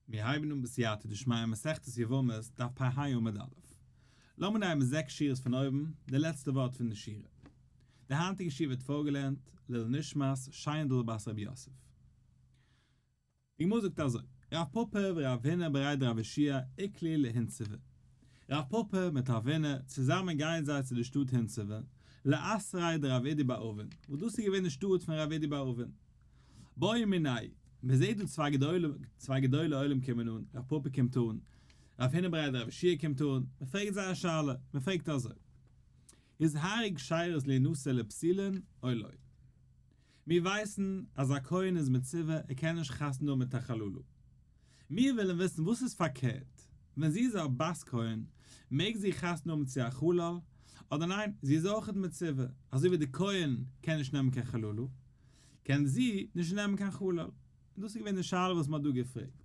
מיר הייבן אן בסייעתא דשמיא מסכת יבמות דף פ ה עמוד א'. לאמיר נעמען זעקס שורות פון אויבן, די לעצטע ווארט פון די שורה. די היינטיגע שיעור ווערט פארגעלערנט לעילוי נשמת שיינדל בת רבי יוסף. די גמרא זאגט אזוי, רב פפא ורב הונא בריה דרב יהושע איקלעו להונצבא. רב פפא מיט רב הונא צוזאמען גייען זיי צו די שטאט הונצבא, לאתריה דרב אידי בר אבין, וואס דאס איז געווען די שטאט פון רב אידי בר אבין. בעו מיניה, מען זעט דא צוויי גדולים, צוויי גדולי עולם קומען אן, רב פפא קומט אן, רב הונא בריה דרב יהושע קומט אן, מען פרעגט זיי א שאלה, מען פרעגט אזוי, הזהרו כשרות להינשא לפסולין או לא? מיר ווייסן אז א כהן איז מצווה ער קען נישט חתונה האבן מיט א חללה. מיר ווילן וויסן וואס איז פארקערט, ווען זי איז א בת כהן מעג זי חתונה האבן צו א חלל, אדער ניין זי איז אויכעט מצווה, אזוי ווי די כהן קען נישט נעמען קיין חללה, קען זי נישט נעמען קיין חלל. און דאס איז געווען די שאלה וואס מען האט דא געפרעגט.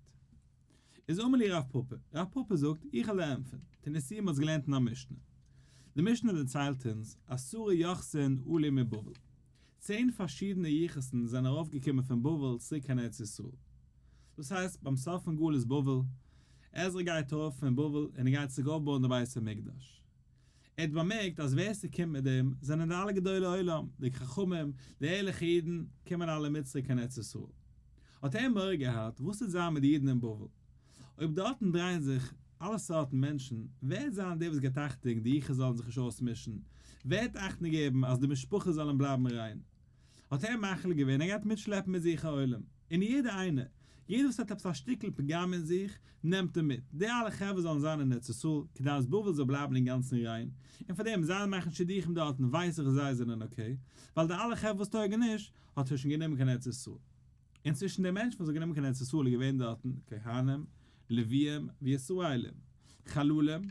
איז אמר להו רב פפא, רב פפא זאגט, איך וועל דיר ענטפערן, תניתוה, מ'האט עס געלערנט אין א משנה. די משנה דערציילט אונז, עשרה יוחסין עלו מבבל. צען פארשידענע יחוסן זענען ארויפגעקומען פון בבל צוריק קיין ארץ ישראל. דאס הייסט, ביים סוף פון גלות בבל, עזרא גייט ארויף פון בבל און ער גייט צוריק אויפבויען די בית המקדש. ער האט באמערקט אז ווער ס'קומט מיט אים זענען די אלע גדולי עולם, די חכמים, די ערליכע אידן, קומען אלע מיט צוריק קיין ארץ ישראל. האט ער מורא געהאט וואס וועט זיין מיט די אידן אין בבל, אויב דארטן דרייען זיך אלע סארטן מענטשן, ווער וועט זיין דער וואס געבט אכטונג די יחוס זאלן זיך נישט אויסמישן, ווער וועט אכטונג געבן אז די משפחה זאלן בלייבן ריין. האט ער מחליט געווען ער גייט מיטשלעפן מיט זיך א עולם, און יעדער איינער, יעדער וואס האט עפעס א שטיקל פגם אין זיך, נעמט ער מיט, די אלע חברה זאלן זיין אין ארץ ישראל, כדי אז בבל זאל בלייבן אינגאנצן ריין, און פאר דעם זיי מאכן שידוכים דארטן ווייס איך זיי זענען okay, ווייל די אלע חברה וואס טויגן נישט, האט ער שוין גענומען קיין ארץ ישראל. און צווישן די מענטשן וואס האט גענומען קיין ארץ ישראל איז געווען דארטן, כהנים, לוויים, וישראלים, חללים,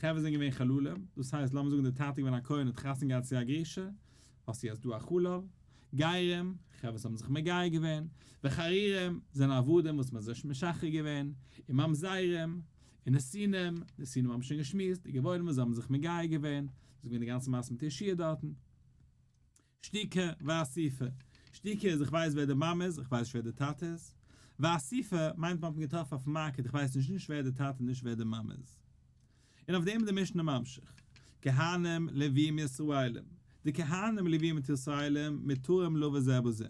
חברה זענען געווען חללים, דאס הייסט לאמיר זאגן די טאטע איז געווען א כהן האט חתונה געהאט צו א גרושה, האסטו יעצט דא א חלל, גרים, חברה וואס האבן זיך מגייר געווען, וחרורים, זענען עבדים וואס מען האט זיי משחרר געווען, און ממזרים, און נתינים, נתינים האבן שוין געשמועסט, די גבעונים וואס האבן זיך מגייר געווען, דאס איז געווען די גאנצע מעשה מיט יהושע דארטן. שתוקי ואסופי, שתוקי איז איך ווייס ווער די מאמע איז, איך ווייס נישט ווער די טאטע איז. ואסופי מיינט מען האט אים געטראפן אויפן market, איך ווייס נישט נישט ווער די טאטע נישט ווער די מאמע איז. און אויף דעם איז די משנה ממשיך, כהנים לוויים ישראלים, די כהנים לוויים מיט ישראלים מותרים לבא זה בזה,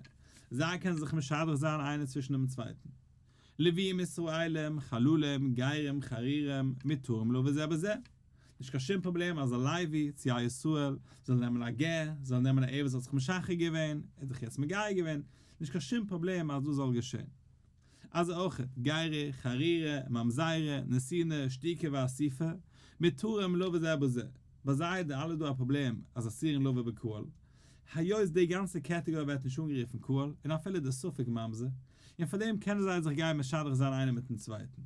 זיי קענען זיך משדך זיין איינער צווישן דעם צווייטן. לוויים ישראלים, חללים, גרים, חרורים, מותרים לבא זה בזה. נישט קיין שום פראבלעם אז א לוי צו א ישראל זאל נעמען א גר, זאל נעמען א עבד וואס האט זיך משחרר געווען, ער האט זיך יעצט מגייר געווען, נישט קיין שום פראבלעם אז דאס זאל געשען. אזוי אויך, גירי, חרורי, ממזרי, נתיני, שתוקי ואסופי, מותרים לבא זה בזה. ביי זיי איז די אלע דא א פראבלעם אז אסורין לבא בקהל, היות די גאנצע קעטעגארי ווערט נישט אנגערופן קהל און אפילו די ספק ממזר, און פארדעם קענען זיי זיך גיין משדך זיין איינער מיטן צווייטן.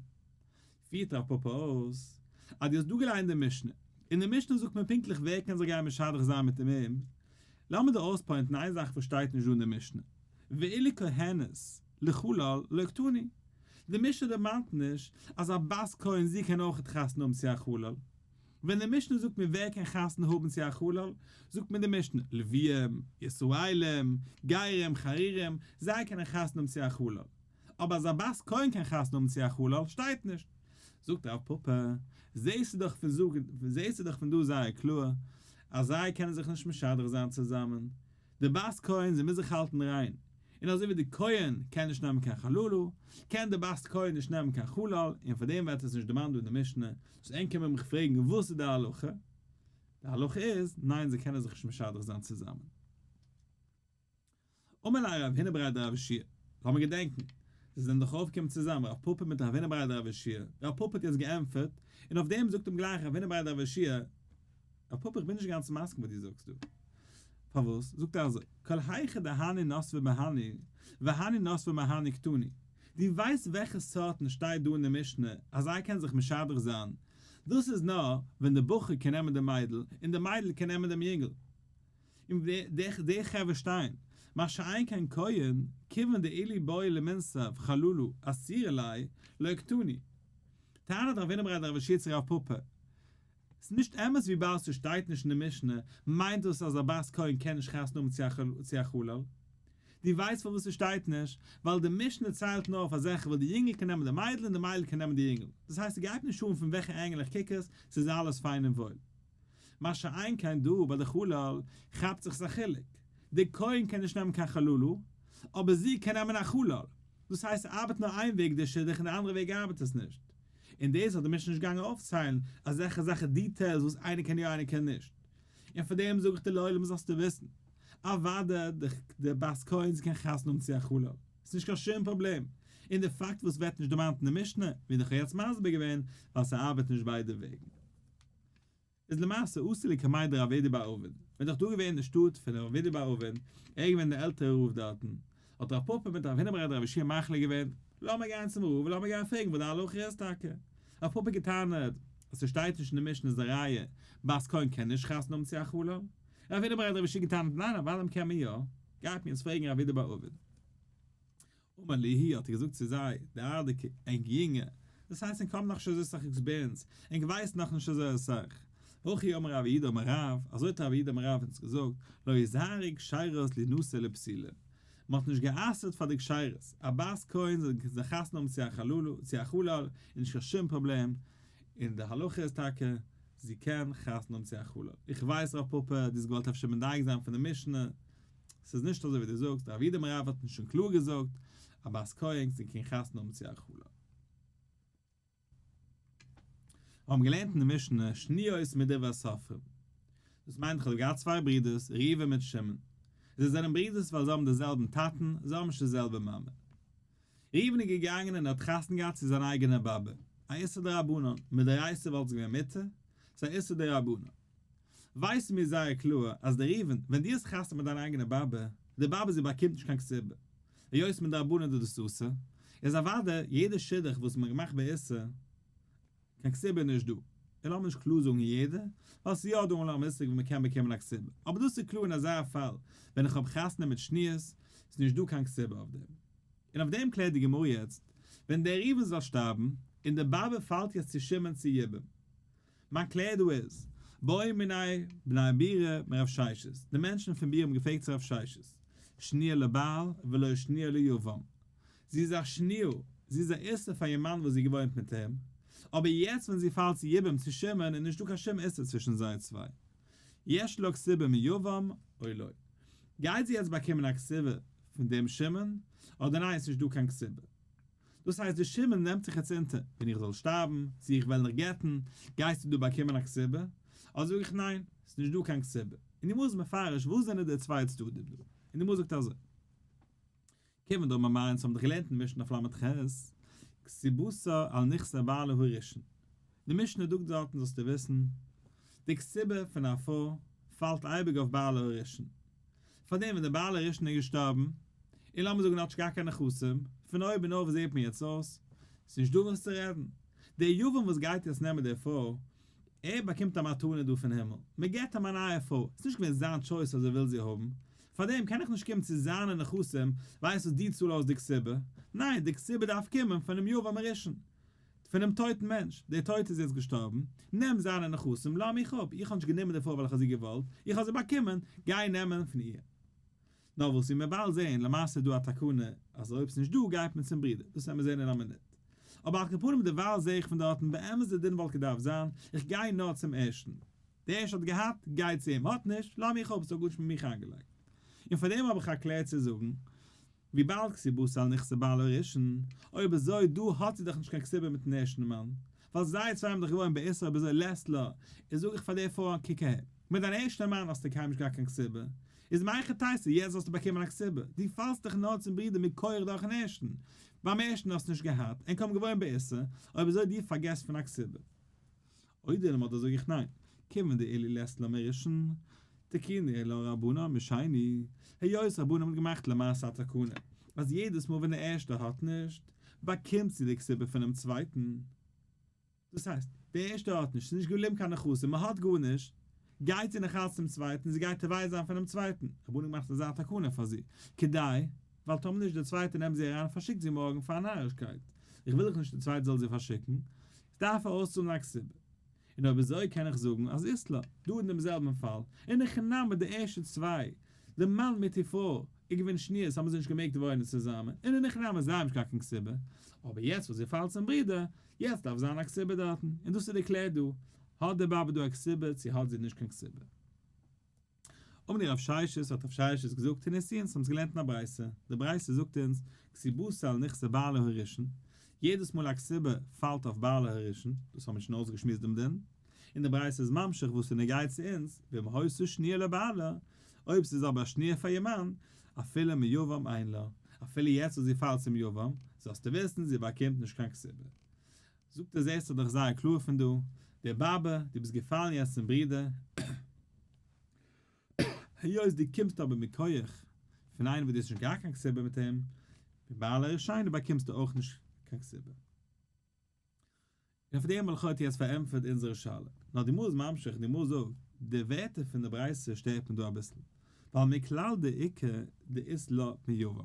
פירט רב פפא אויס אז דו האסט דא געליינט די משנה, אין די משנה זאגט מען פונקטליך ווער קען זיך גיין משדך זיין מיט אים, לאמיר דא אויס point ן איין זאך וואס שטייט נישט דא אין די משנה, ואילו כהנת לחלל לא קתני, די משנה דערמאנט נישט אז א בת כהן זי קען אויכעט חתונה האבן צו א חלל, ווען די משנה זאגט מיר ווער קען חתונה האבן צו א חלל, זאגט מיר די משנה, לוויים, ישראלים, גרים, חרורים, זיי קענען חתונה האבן צו א חלל. אבער אז א בת כהן קען חתונה האבן צו א חלל שטייט נישט. זאגט רב פפא, זעהסטו דאך פון זעהסטו דאך פון דא זייער קלאר אז זיי קענען זיך נישט משדך זיין צוזאמען. די בת כהן זי מוז זיך האלטן ריין, און אזוי ווי די כהן קען נישט נעמען קיין חללה, קען די בת כהן נישט נעמען קיין חלל, און פאר דעם ווערט עס נישט דערמאנט דא אין די משנה. סאו ענק קומען מיך פרעגן וואס איז די הלכה? די הלכה איז, ניין זיי קענען זיך נישט משדך זיין צוזאמען. אמר ליה רב הונא בריה דרב יהושע, לאמיר געדענקן, זיי זענען דאך אויפגעקומען צוזאמען, רב פפא מיט רב הונא בריה דרב יהושע, רב פפא האט יעצט געענטפערט, און אויף דעם זאגט אים גלייך רב הונא בריה דרב יהושע, רב פפא איך בין נישט גאנץ מסכים וואס דו זאגסט דא. פארוואס? זאגט ער אזוי, כל היכא דהני נסבי מהני, והני נסבי מהני קתני, דו ווייסט וועלכע סארטן שטייט דא אין די משנה אז זיי קענען זיך משדך זיין, דאס איז נאר ווען די בחור קען נעמען די מיידל און די מיידל קען נעמען דעם יונגל. און די חברה שטיין, מה שאין כן כהן, כיוון דאילו בעי למינסב חללה אסירא ליה, לא קתני. טענה'ט רב הונא בריה דרב יהושע צו רב פפא, ס'איז נישט אמת וויבאלד ס'שטייט נישט אין די משנה מיינט דאס אז א בת כהן קען נישט חתונה האבן צו א חלל. דו ווייסט פארוואס ס'שטייט נישט? ווייל די משנה ציילט נאר אויף אזעלכע וואס די יונגל קען נעמען די מיידל און די מיידל קען נעמען די יונגל. דאס הייסט ס'גייט נישט אן פון וועלכע angle איך קוק עס, ס'איז אלעס פיין און וואויל. מה שאין כן דא ביי די חלל כאפט זיך עס א חילוק. די כהן קען נישט נעמען קיין חללה, אבער זי קען נעמען א חלל. דאס הייסט ס'ארבעט נאר איין וועג די שידוך און די אנדערע וועג ארבעט עס נישט. און דאס האט די משנה נישט געגאנגען אויפציילן אזעלכע אזעלכע details וואס איינער קען יא איינער קען נישט. און פאר דעם זאג איך דיר לעולם זאלסטו וויסן, אוודאי די בת כהן זי קען חתונה האבן צו א חלל, ס'איז נישט קיין שום פראבלעם, און די פאקט וואס ווערט נישט דערמאנט אין די משנה, ווי איך האב יעצט מסביר געווען, ווייל ס'ארבעט נישט ביידע וועגן. איז למעשה אתו לקמיה דרב אידי בר אבין, מען איז דאך דא געווען אין די שטאט פון רב אידי בר אבין, ער איז געווען דער עלטערער רב דארטן, האט רב פפא מיט רב הונא בריה דרב יהושע מחליט געווען, לאמיר גיין צום רב און לאמיר גיין פרעגן וואס די הלכה איז טאקע. רב פפא האט געטענה'ט אז ס'שטייט נישט אין די משנה איז א ראיה, בת כהן קען נישט חתונה האבן צו א חלל. רב הונא בריה דרב יהושע געטענה'ט ניין אוודאי קען מען יא, גייט מען יעצט פרעגן רב אידי בר אבין. אמר להו האט ער געזאגט צו זיי, דארדיקע, ענק יונגע, דאס הייסט ענק האבן נאך נישט אזוי סאך experience, ענק ווייסן נאך נישט אזוי אסאך. הכי אמר רב יהודה אמר רב, אזוי האט רב יהודה אמר רב אונז געזאגט, לא איתסרו כשרות לינשא לפסולה. מען האט נישט גע'אסר'ט פאר די כשרות, א בת כהן זאל זיך חתונה האבן צו א חלל, צו א חלל, איז נישט קיין שום פראבלעם, און די הלכה איז טאקע, זי קען חתונה האבן צו א חלל. איך ווייס רב פפא, דו האסט געוואלט אפשר מדייק זיין פון די משנה, ס'איז נישט אזוי ווי דו זאגסט, רב יהודה אמר רב האט נישט שוין קלאר געזאגט, א בת כהן זי קען חתונה האבן צו א חלל. מיר האבן געלערנט אין די משנה שניות מדברי סופרים. דאס מיינט איך האב געהאט צוויי ברידערס ראובן מיט שמעון. זיי זענען ברידערס ווייל זיי האבן די זעלבן טאטן, זיי האבן נישט די זעלבע מאמע. ראובן איז געגאנגען און האט חתונה געהאט צו זיין אייגענע באבע, א איסור דרבנן, מדאורייתא וואלט עס געווען מותר, ס'איז א איסור דרבנן. ווייסן מיר זייער קלאר אז דער ראובן, ווען דו האסט חתונה מיט דיין אייגענע באבע, די באבע זי באקומט נישט קיין כתובה, היות מדרבנן איז דאס אסור, איז אוודאי יעדע שידוך וואס מען האט געמאכט באיסור, קיין כתובה איז נישט דא. און לאמיר נישט קלאר זאגן יעדע, ווייל ס'איז יא דא אן עולם השג וואו מען קען באקומען א כתובה, אבער דאס איז קלאר אין אזא פאל, ווען איך האב חתונה מיט שניות, איז נישט דא קיין כתובה אויף דעם. און אויף דעם קלערט די גמרא יעצט, ווען דער ראובן זאל שטארבן, און די באבע פאלט יעצט צו שמעון צו יבום, מיין קלער דא איז, בעו מיניה בני בירה מרב ששת, די מענטשן פון בירה האבן געפרעגט צו רב ששת, שניה לבעל ולא שניה ליבם, זי איז א שניה, זי איז א איסור פאר איר מאן וואס זי געוואוינט מיט אים, אבער יעצט ווען זי פאלט צו יבום צו שמעון איז נישטא קיין שום איסור צווישן זיי צוויי, יש לה כתובה מיבם או לא, גייט זי יעצט באקומען א כתובה פון דעם שמעון, אדער ניין עס איז נישט דא קיין כתובה. דאס הייסט די שמעון נעמט זיך יעצט אונטער, ווען איך זאל שטארבן, צו איך וועל דיך גט'ן, גייסטו דא באקומען א כתובה? אדער זאג איך ניין, ס'איז נישט דא קיין כתובה. און די גמרא איז מפרש וואס זענען די צוויי צדדים דא, און די גמרא זאגט אזוי, כיוון דאמר מר אונז האבן דאך געלערנט אין משנה אויף ל"ח, כתובתה על נכסי בעלה הראשון, די משנה זאגט דארטן זאלסטו וויסן, די כתובה פון א פרוי פאלט אייביג אויף בעלה הראשון, פארדעם ווען דער בעל הראשון איז געשטארבן, און לאמיר זאגן ער האט נישט געהאט קיין נכסים, פון אויבן אויף זעהט מען יעצט אויס, ס'איז נישט דא וואס צו רעדן, דער יבם וואס גייט יעצט נעמען די פרוי, ער באקומט א מתנה דא פון הימל, מען געבט אים א נייע פרוי, ס'איז נישט געווען זיין choice אז ער וויל זי האבן, פארדעם קען איך נישט קומען צו זיינע נכסים, ווייסט וואס דו צאל אויס די כתובה, ניין, די כתובה דארף קומען פונעם יבם הראשון. פונעם טויטן מענטש, דער טויטער איז יעצט געשטארבן, נעם זיינע נכסים, לאז מיך אפ, איך האב נישט גענומען די פרוי ווייל איך האב זי געוואלט, איך האב זי באקומען, גיי נעמען פון איר. נאר וואס ווי מיר באלד זעהן, למעשה איז דא א תקנה אז אויב ס'נישט דא גייט מען צום ברודער, דאס וועלן מיר זעהן אין א מינוט. אבער על כל פנים דערווייל זעה איך פון דארטן באמת די דין וואלט געדארפט זיין, איך גיי נאר צום ערשטן. דער ערשטער האט געהאט, גיי צו אים, האט נישט, לאז מיך אפ, ס'האט גארנישט מיט מיך איינגעלייגט. און פארדעם האב איך א קלער צו זאגן, וויבאלד כתובתה על נכסי בעלה הראשון, אויב אזוי דא האט זי דאך נישט קיין כתובה מיטן ערשטן מאן, ווייל זיי צוויי האבן דאך געוואוינט באיסור אויב אזוי לית לה, איז זאג איך פאר די פרוי קוק אהער, מיט דיין ערשטן מאן האסטו קיינמאל נישט געהאט קיין כתובה, איז מהיכי תיתי יעצט זאלסטו באקומען א כתובה, דו פאלסט דאך נאר צום ברודער מכח דורכן ערשטן, ביים ערשטן האסטו נישט געהאט, ענק האבן געוואוינט באיסור, אויב אזוי דו פארגעסט פון א כתובה. או דילמא אדער זאג איך ניין, כיוון דאילו לית לה מראשון, תקינו לה רבנן משני, היות רבנן האבן געמאכט למעשה א תקנה, אז יעדעס מאל ווען דער ערשטער האט נישט, באקומט זי די כתובה פונעם צווייטן. דאס הייסט, דער ערשטער האט נישט, ס'איז נישט געבליבן קיין נכסים, מען האט גארנישט, גייט זי נאך אלץ צום צווייטן, זי גייט תובע זיין פונעם צווייטן, רבנן האבן געמאכט אזא תקנה פאר זי, כדי, ווייל טאמער נישט דער צווייטער נעמט זי אריין און פארשיקט זי מארגן פאר א נארישקייט, איך וויל דאך נישט דער צווייטער זאל זי פארשיקן, איז דארף ער אויסצאלן א כתובה. און אויב אזוי קען איך זאגן אז אית לה, דא אין דעם זעלבן פאל, אין הכי נמי די ערשטע צוויי, די מאן מיט איר פרוי. איז געווען שניות האבן זיי נישט געמעגט וואוינען צוזאמען, און אין הכי נמי זיי האבן נישט געהאט קיין כתובה, אבער יעצט וואס זי פאלט צום ברודער, יעצט דארף זיין א כתובה דארטן, און דאס איז די קלער דא, האט די באבע דא א כתובה צו האט זי נישט קיין כתובה? אמר להו רב ששת, האט רב ששת געזאגט, תניתוה, אונז האבן עס געלערנט אין א ברייתא, די ברייתא זאגט אונז, כתובתה על נכסי בעלה הראשון, יעדעס מאל א כתובה פאלט אויף בעלה הראשון, דאס האבן מיר שוין אויסגעשמועסט דעם דין, און די ברייתא איז ממשיך וואס איז נוגע צו אונז, ואם היתה שניה לבעלה, אויב ס'איז אבער א שניה פאר איר מאן, אפילו מיבם אין לה, אפילו יעצט וואס זי פאלט צום יבם, זאלסטו וויסן זי באקומט נישט קיין כתובה. זאגט ער זעסטו דאך זייער קלאר פון דא, די באבע, דו ביסט געפאלן יעצט צום ברודער, היות דו קומסט אבער מכח פון איינעם וואס דו האסט נישט געהאט קיין כתובה מיט אים, מבעלה הראשון באקומסטו אויך נישט קיין כתובה. און אויף דעם וועלכע האט יעצט פארענטפערט אונזערע שאלה. נאר די גמרא איז ממשיך, די גמרא זאגט, די ווערטער פון די ברייתא שטערט מיר דא אביסל, ווייל מכלל דאיכא דאית לה מיבם.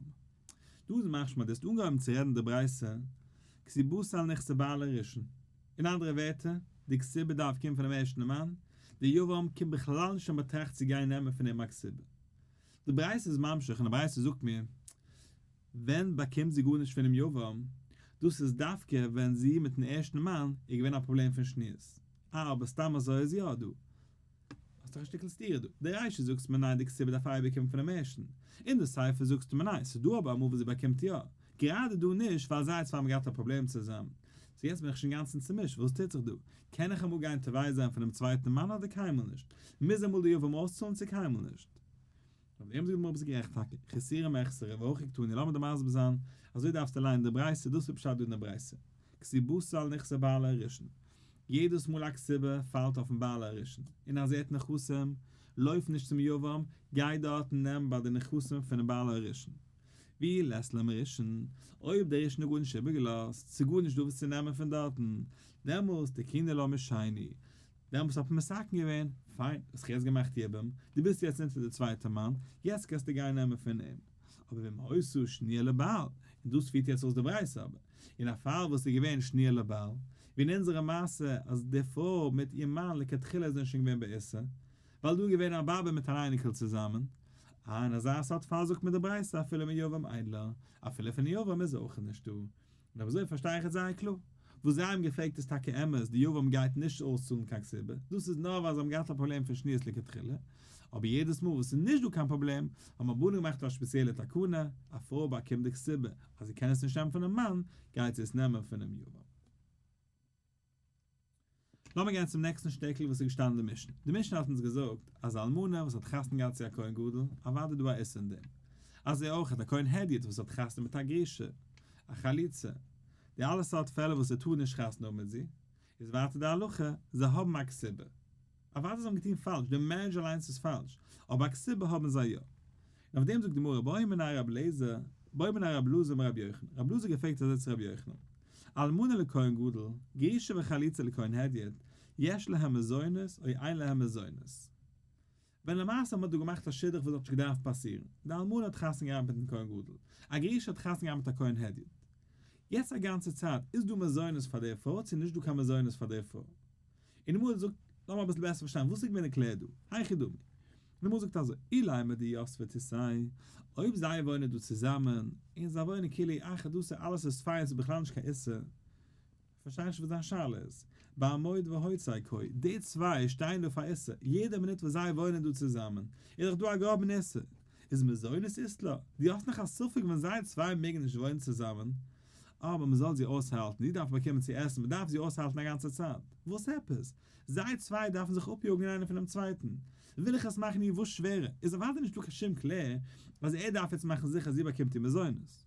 דא איז משמע דו האסט אנגעהויבן צו רעדן די ברייתא כתובתה על נכסי בעלה הראשון. אין אנדערע ווערטער, די כתובה דארף קומען פונעם ערשטן מאן, די יבם קומט בכלל נישט אין באטראכט צו גיין נעמען פון אים א כתובה. די ברייתא איז ממשיך און די ברייתא זאגט מיר, ווען באקומט זי גארנישט פונעם יבם? דאס איז דווקא ווען זי מיטן ערשטן מאן איז געווען א פראבלעם פון שניות. אה אבער סתם אזוי איז יא דא. האסט דאך א שטיקל סתירה דא. די רישא זאגסט מיר ניין די כתובה דארף אייביג קומען פונעם ערשטן. אין די סיפא זאגסטו מיר ניין ס'איז דא אבער אמאל וואס זי באקומט יא. גראדע דא נישט ווייל זיי צוויי האבן געהאט א פראבלעם צוזאם. סאו יעצט בין איך שוין אינגאנצן צומישט וואס טוט זיך דא? קען איך אמאל גיין תובע זיין פונעם צווייטן מאן אדער קיינמאל נישט? מוז אמאל די יבם אויסצאלן צו קיינמאל נישט? אויף דעם זאגט די גמרא ביסט גערעכט טאקע, חסורי מחסרא והכי קתני לאמיר דיר מסביר זיין, אזוי דארפסטו ליינען די ברייתא, דאס איז פשט דא אין די ברייתא, כתובתה על נכסי בעלה הראשון, יעדעס מאל א כתובה פאלט אויפן בעלה הראשון, און אז ער האט נכסים, לויף נישט צום יבם, גיי דארטן נעם ביי די נכסים פונעם בעלה הראשון. ואי לית לה מראשון, אויב דער ראשון האט גארנישט איבערגעלאזט, ס'איז גארנישט דא וואס צו נעמען פון דארטן, דעמאלס תקינו לה משני, דעמאלס האט מען מתקן געווען, פיין, האסט זיך יעצט געמאכט יבום, דו ביסט יעצט אונטער די צווייטע מאן, יעצט קענסטו גיין נעמען פון אים. אבער ואם היתה שניה לבעל, און דאס פירט יעצט אויס די ברייתא אבער, אין א פאל וואס איז געווען שניה לבעל, ווי אין אונזערע מעשה אז די פרוי מיט איר מאן לכתחילה זענען שוין געווען באיסור, ווייל דא איז געווען א באבע מיט אן אייניקל צוזאמען, אה אין אזא סארט פאל זאגט מען די ברייתא אפילו מיבם אין לה, אפילו פון יבם איז אויך נישטא. און אויב אזוי פארשטיי איך עס זייער קלאר. וואס זיי האבן געפרעגט איז טאקע אמת, די יבם גייט נישט אויסצאלן קיין כתובה, דאס איז נאר ווייל זיי האבן געהאט א פראבלעם פון שניות לכתחילה, אבער יעדעס מאל וואס ס'איז נישט דא קיין פראבלעם, האבן רבנן געמאכט א שפעציעלע תקנה, א פרוי באקומט די כתובה, אז זי קען עס נישט נעמען פונעם מאן, גייט זי עס נעמען פונעם יבם. לאמיר גיין צום נעקסטן שטעקל וואס איז געשטאנען אין די משנה. די משנה האט אונז געזאגט אז א אלמנה וואס האט חתונה געהאט צו א כהן גדול, אוודאי דא א איסור אין דעם. אזוי אויך א כהן הדיוט וואס האט חתונה מיט א גרושה, א חלוצה, די אלע סארט פעלער וואס ער טאר נישט חתונה האבן מיט זי, איז ווייטער די הלכה, זיי האבן א כתובה. אוודאי זיי האבן געטון פאלש, די marriage אליינס איז פאלש, אבער א כתובה האבן זיי יא. און אויף דעם זאגט די גמרא בעא מיניה רב לעזער, בעא מיניה רב אלעזר מרבי יוחנן, רב אלעזר געפרעגט אזוי צו רבי יוחנן, אלמנה לכהן גדול, גרושה וחלוצה לכהן הדיוט, יש להם מזונות או אין להם מזונות? ווען למעשה האט מען דא געמאכט א שידוך וואס האט נישט געדארפט פאסירן, די אלמנה האט חתונה געהאט מיטן כהן גדול, א גרושה האט חתונה געהאט מיט א כהן הדיוט. יעצט א גאנצע צייט, איז דא מזונות פאר די פרוי צו נישט דא קיין מזונות פאר די פרוי? און די גמרא זאגט, לאמיר אביסל בעסער פארשטיין וואס איז געווען די קלער דא, היכי דמי. די גמרא זאגט אזוי, אילימא דיתבי תותי, אויב זיי וואוינען דא צוזאמען, און זיי וואוינען כאילו אחד עשר אלעס איז פיין ס'איז בכלל נישט קיין איסור, כ'פארשטיי נישט וואס דיין שאלה איז. בעמוד והוצא קאי, די צוויי שטייען דא פאר איסור, יעדע מינוט וואס זיי וואוינען דא צוזאמען, איז דאך דא א גראבן איסור. איז מזונות אית לה? דו האסט נאך א ספק ווען זיי צוויי מעגן נישט וואוינען צוזאמען? אבער מען זאל זי אויסהאלטן, זי דארף באקומען צו עסן, מען דארף זי אויסהאלטן א גאנצע צייט. וואס עפעס? זיי צוויי דארפן זיך אפיאגן איינער פונעם צווייטן. וויל איך עס מאכן איר וואס שווערער, איז אוודאי נישטא קיין שום קלער אז ער דארף יעצט מאכן זיכער זי באקומט איר מזונות.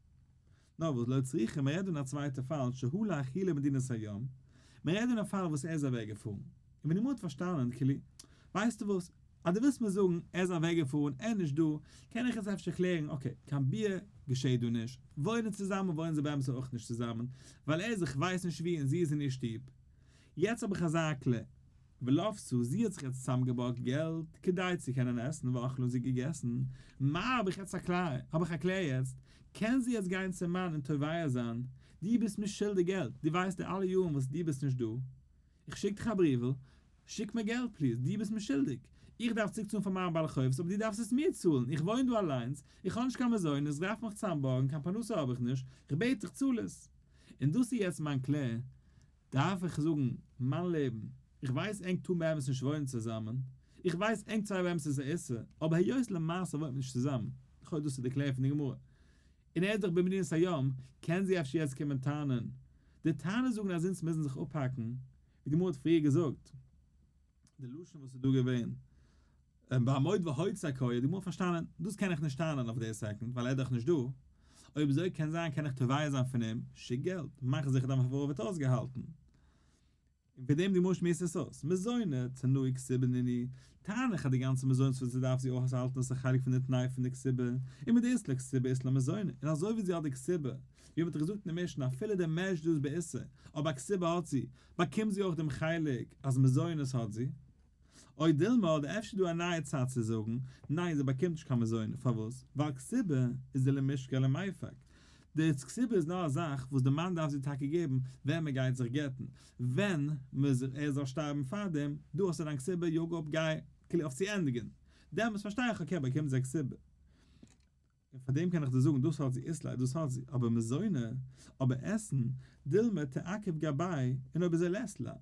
נאר וואס לא צריכא, מען רעדט דא אין א צווייטע פאל שהלך הוא למדינת הים, מען רעדט דא אין א פאל וואס ער איז אוועק געפארן, און ווען די גמרא האט פארשטאנען כאילו, ווייסטו וואס, אז דו ווילסט מיר זאגן ער איז אוועק געפארן, ער איז נישט דא, קען איך יעצט אפשר קלערן, okay, קיין ביאה געשעט דא נישט, וואוינען צוזאמען וואוינען זיי באמת אויך נישט צוזאמען, ווייל ער איז איך ווייס נישט וואו און זי איז אין איר שטוב. יעצט האב איך אזא קלער. ולפתה, זי האט זיך יעצט צוזאמגעבארגט געלט כדי צו קענען עסן ואכלה און זי געגעסן, מה האב איך יעצט א קלער, האב איך א קלער יעצט, קען זי יעצט גיין צום מאן און תובע זיין, דו ביסט מיר שולדיג געלט, דו ווייסט די אלע יארן וואס דו ביסט נישט דא, איך שיק דיך א בריוול, שיק מיר געלט please, דו ביסט מיר שולדיג. איך דארף צוריק צאלן פאר מיין בעל חובות אבער דו דארפסט עס מיר צאלן, איך וואוין דא אליינס, איך האב נישט קיין מזונות, איך דארף מיך צוזאמבארגן, קיין פרנסה האב איך נישט, איך בעט דיך צאל עס. און דאס איז יעצט מיין קלער, דארף איך זאגן, מיין לעבן, איך ווייס ענק טאר באמת נישט וואוינען צוזאמען, איך ווייס ענק צוויי באמת איז א איסור, אבער היות למעשה וואוינט מען נישט צוזאמען, לכאו' דאס איז די קלער פון די גמרא, און ער איז דאך במדינת הים, קען זי אפשר יעצט קומען טענה'ן, די טענה זאגן אז אונז מוזן זיך אפהאקן, ווי די גמרא האט פריער געזאגט, די לשון וואס איז דא געווען, בעמוד והוצא קאי, האט די גמרא פארשטאנען, דאס קען איך נישט טענה'ן אויף די סעקאנד, ווייל ער איז דאך נישט דא, אויב אזוי קען זיין קען איך תובע זיין פון אים, שיק געלט, מאך זיכער דיין פרוי ווערט אויסגעהאלטן. און פון דעם די גמרא שמועסט עס אויס, מזוני תנאי כתובה נינהו, טענה איך אז די גאנצע מזונות וואס זי דארף זי אויסהאלטן איז א חלק פון די תנאי פון די כתובה, און מדאית לה כתובה אית לה מזוני, און אזוי ווי זי האט די כתובה, ווי מ'האט געזאגט אין די משנה אפילו די מערדזש דא איז באיסור, אבער א כתובה האט זי, באקומט זי אויך דעם חלק אז מזונות האט זי. או דילמא אדער אפשר דא א נייע צד צו זאגן, ניין זי באקומט נישט קיין מזונות, פארוואס? ווייל כתובה איז דלמישקל ולמיפק. די כתובה איז נאר א זאך וואס די מאן דארף זי טאקע געבן ווען מען גייט זיך גט'ן, ווען ער זאל שטארבן פארדעם, דא האסטו דיין כתובה, יאג אפ גיי, כאילו אויף צו ענדיגן, דעמאלטס פארשטיי איך okay באקומט זי א כתובה. און פאר דעם קען איך דיר זאגן דאס האט זי אית לה דאס האט זי, אבער מזוני, אבער עסן, דילמא תעכב גביה, און אויב אזוי לית לה.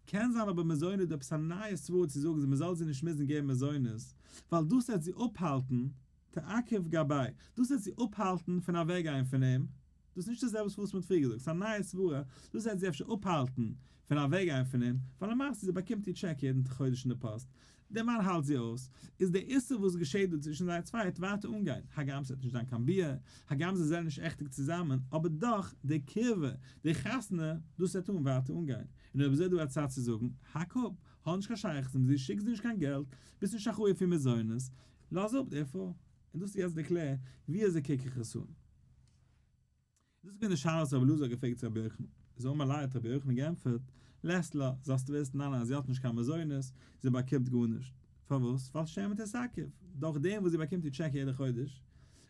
קען זיין אבער מזוני איז דא עפעס א נייע סברה צו זאגן מען זאל זי נישט מוזן געבן מזונות, ווייל דאס וועט זי אפהאלטן, תעכב גביה, דאס וועט זי אפהאלטן פון אוועקגיין פון אים, דאס איז נישט די זעלבע סברה וואס מען האט פריער געזאגט, ס'איז א נייע סברה, דאס וועט זי אפשר אפהאלטן פון אוועקגיין פון אים, ווייל למעשה זי באקומט איר טשעק יעדן חודש אין די פאסט, דער מאן האלט זי אויס, איז דער איסור וואס געשעט דא צווישן זיי צוויי וועט ווייטער אנגיין, הגם ס'וועט נישט זיין קיין ביאה, הגם זיי זענען נישט עכטיג צוזאמען, אבער דאך, די קירבה, די חתונה, דאס וועט אן ווייטער אנגיין. און אויב אזוי איז דא א צד צו זאגן, האק אפ, האב נישט קיין שייכות מיט זי, שיק זי נישט קיין געלט, ביסט נישט אחראי אויף איר מזונות, לאז אפ די פרוי. און דאס איז יעצט די קלער, ווי אזוי קוק איך עס אן? דאס איז געווען די שאלה וואס רבי אלעזר האט געפרעגט צו רבי יוחנן. איז אמר ליה האט רבי יוחנן געענטפערט, לית לה, זאלסטו וויסן ניין אז זי האט נישט קיין מזונות, זי באקומט גארנישט. פארוואס? ווייל שמא תתעכב, דורך דעם וואס זי באקומט איר טשעק יעדע חודש,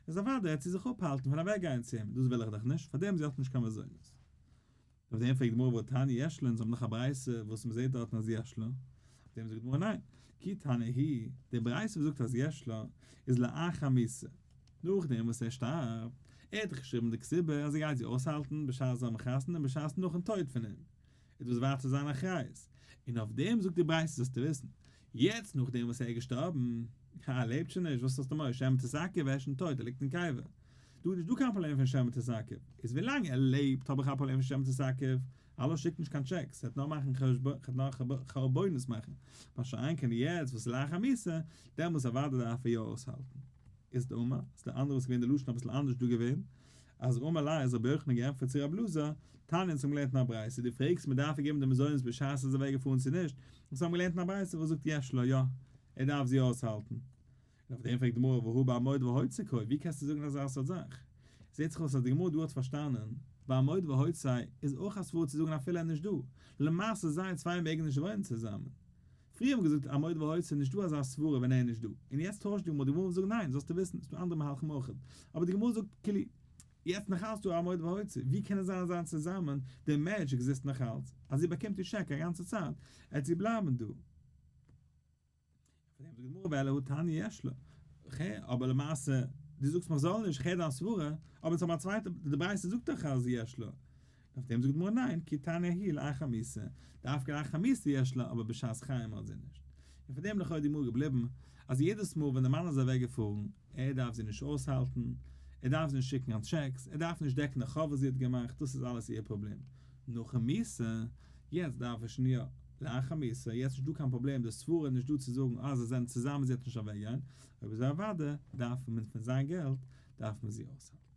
איז אוודאי וועט זי זיך אפהאלטן פון אוועקגיין צו אים, דאס וויל איך דאך נישט, פארדעם זי האט נישט קיין מזונות. אויף דעם פרעגט די גמרא והא תניא יש לה, אונז האבן דאך א ברייתא וואס מען זעט דארטן אז יש לה, אויף דעם זאגט די גמרא ניין, כי תניא היא, די ברייתא וואס זאגט אז יש לה, איז לאחר מיתה, נאכדעם וואס ער שטארבט, ער האט דאך געשריבן די כתובה אז ער גייט זי אויסהאלטן בשעת זיי האבן חתונה און בשעת נאכן טויט פון אים, איז דאס ווייטער זיין אחריות, און אויף דעם זאגט די ברייתא זאלסטו וויסן, יעצט נאכדעם וואס ער איז געשטארבן, הא ער לעבט שוין נישט, וואס האסטו מורא, שמא תתעכב, ער איז שוין טויט, ער ליגט אין קבר, דא איז נישט דא קיין פראבלעם פון שמא תתעכב, איז ווילאנג ער לעבט האב איך א פראבלעם פון שמא תתעכב, האלא שיק נישט קיין טשעקס, ס'וועט נאר מאכן נאר חרבונות מאכן, מה שאין כן יעצט וואס לאחר מיתה, דעמאלס אוודאי דארף ער יא אויסהאלטן. איז דאמר, איז די אנדערע וואס איז געווען די לשון אביסל אנדערש דא געווען, אז אמר ליה איז רבי יוחנן געענטפערט צו רבי אלעזר, תניא אונז האבן געלערנט אין א ברייתא, דו פרעגסט מען דארף איר געבן די מזונות בשעת ער איז אוועק געפארן צו נישט, אונז האבן געלערנט אין א ברייתא וואס זאגט יש לה יא, ער דארף זי אויסהאלטן. און אויף דעם פרעגט די גמרא והא בעמוד והוצא קאי, ווי קענסטו זאגן אזא סארט זאך? זעט זיך אויס אז די גמרא דא האט פארשטאנען, בעמוד והוצא איז אויך א סברא צו זאגן אפילו ער איז נישט דא, למעשה זיי צוויי מעגן נישט וואוינען צוזאמען. פריער האבן געזאגט עמוד והוצא איז נישט דא אזא סברא ווען ער איז נישט דא, און יעצט טוישט די גמרא, די גמרא וויל זאגן ניין, זאלסטו וויסן, ס'דא אנדערע מהלכים אויך, אבער די גמרא זאגט כאילו, יעצט נאך אלץ דא עמוד והוצא, ווי קענען זיי זיין צוזאמען, די marriage עקזיסט נאך אלץ, אז זי באקומט איר טשעק א גאנצע צייט, עט זי בלייבן דא. פון דעם זאגט די גמרא ואלא הא תניא יש לה, כ'הער, אבער למעשה, דו זאגסט מיך זאל נישט, כ'הער דיין סברה, אבער אונז האבן א צווייטע, די ברייתא זאגט דאך אז יש לה. אויף דעם זאגט די גמרא ניין, כי תניא ההיא לאחר מיתה, דווקא לאחר מיתה יש לה, אבער בשעת חיים האט זי נישט. און פון דעם לכאו' די גמרא געבליבן, אז יעדעס מאל ווען די מאן איז אוועק געפארן, ער דארף זי נישט אויסהאלטן, ער דארף זי נישט שיקן קיין טשעקס, ער דארף נישט דעקן די חוב וואס זי האט געמאכט, דאס איז אלעס איר פראבלעם. נאכן מיתה, יעצט דארף ער שוין יא, לאחר מיתה, יעצט נישט דא קיין פראבלעם, די סברה איז נישט דא צו זאגן אז זיי זענען צוזאמען זי וועט נישט אוועק גיין, אויב אזוי אוודאי דארף מען פון זיין געלט דארף מען זי אויסהאלטן.